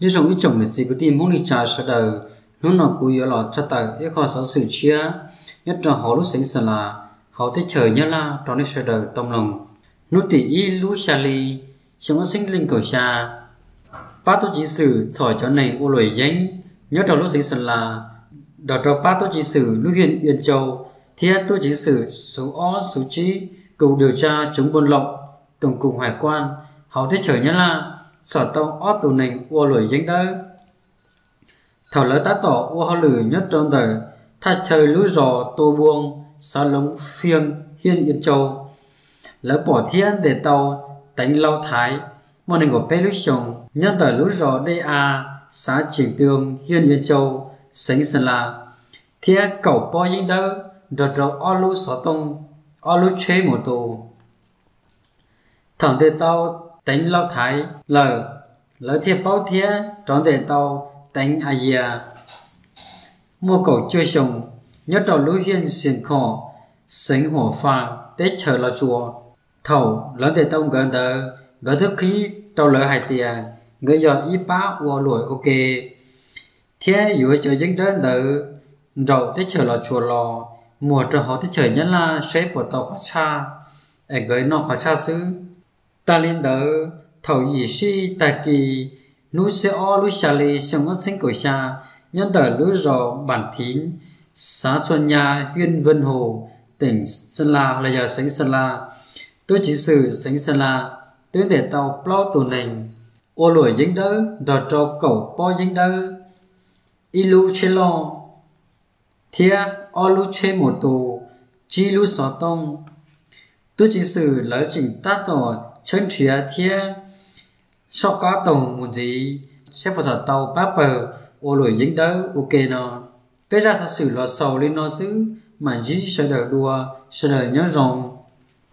Nyob zoo ib tsoom niam txiv kwv tij Hmoob neej tsa sawv daws, hnub no kuv yuav los tshaj tawm ib qho xov xwm tshiab nyob rau hauv lub xeev Xa Las hauv teb chaws Nyab Laj rau nej sawv daws tau mloog. Hnub tim ib lub xya hli xyoo ob txhiab leej kaum xya, pab tub ceev xwm txhom cov neeg ua luam yeeb nyob rau lub xeev Xa Las, nrog rau pab tub ceev xwm lub hiaj Ia Tsau thiab tub ceev xwm xuv ob xuv tsib, cục điều tra chống buôn lậu, tổng cục hải quan hauv teb chaws Nyab Laj, txhom tau ob tug neeg ua luam yeeb dawb. Thaum lawv tab tom ua hauj lwm nyob rau ntawm thaj chaw lub zos Tua Buoo, xav Loov Fiag, hiaj Ia Tsau, lawv pom thiab ntes tau Teev Lau Thaiv, muaj nees nkaum peb lub xyoos, nyob ntawm lub zos Dej A, xav Tseem Tw, hiaj Ia Tsau, xeev Xa Las, thiab kaum pob yeeb dawb nrog rau ob lub xov tooj, ob lub tsheb mus tus. Thaum ntes tau Teev Lau Thaiv lawm, lawv thiaj paub thiab rov ntes tau Teev A Yias, muaj kaum cuaj xyoos, nyob rau lub hiaj Xias Khom, xeev Huam Fas, teb chaws Los Tsuas. Thaum lawv ntes tau nkawd ntawd, nkawd twb qhib rau lawv hais tias nkawd yog ib pab ua luam ua ke thiab yuav cov yeeb dawb ntawd nraum teb chaws Los Tsuas los muag rau hauv teb chaws Nyab Laj saib puas tau qhov tshaj, es nkawd noj qhov tshaj xwb. Tag li ntawd, thaum yim sij tag kis hnub xiab ob lub xya hli xyoo ob txhiab kaum xya, nyob ntawm lub zos Npam Thiv, xav Xua Nyas, hiaj Veej Hum, teem Xa Las los yog xeev Xa Las, tub ceev xwm xeev Xa Las twb ntes tau plaub tus neeg ua luam yeeb dawb nrog rau kaum pob yeeb dawb, ib lub tsheb loj thiab ob lub tsheb mus tus, tsib lub xov tooj. Tub ceev xwm lawv tseem tab tom tshawb nrhiav thiab soj qab taug mus ntxiv saib puas txhom tau pab pawg ua luam yeeb dawb ua ke no. Peb zaj xov xwm los xaus li no xwb, mam ntsib sawv daws dua, sawv daws nyob zoo.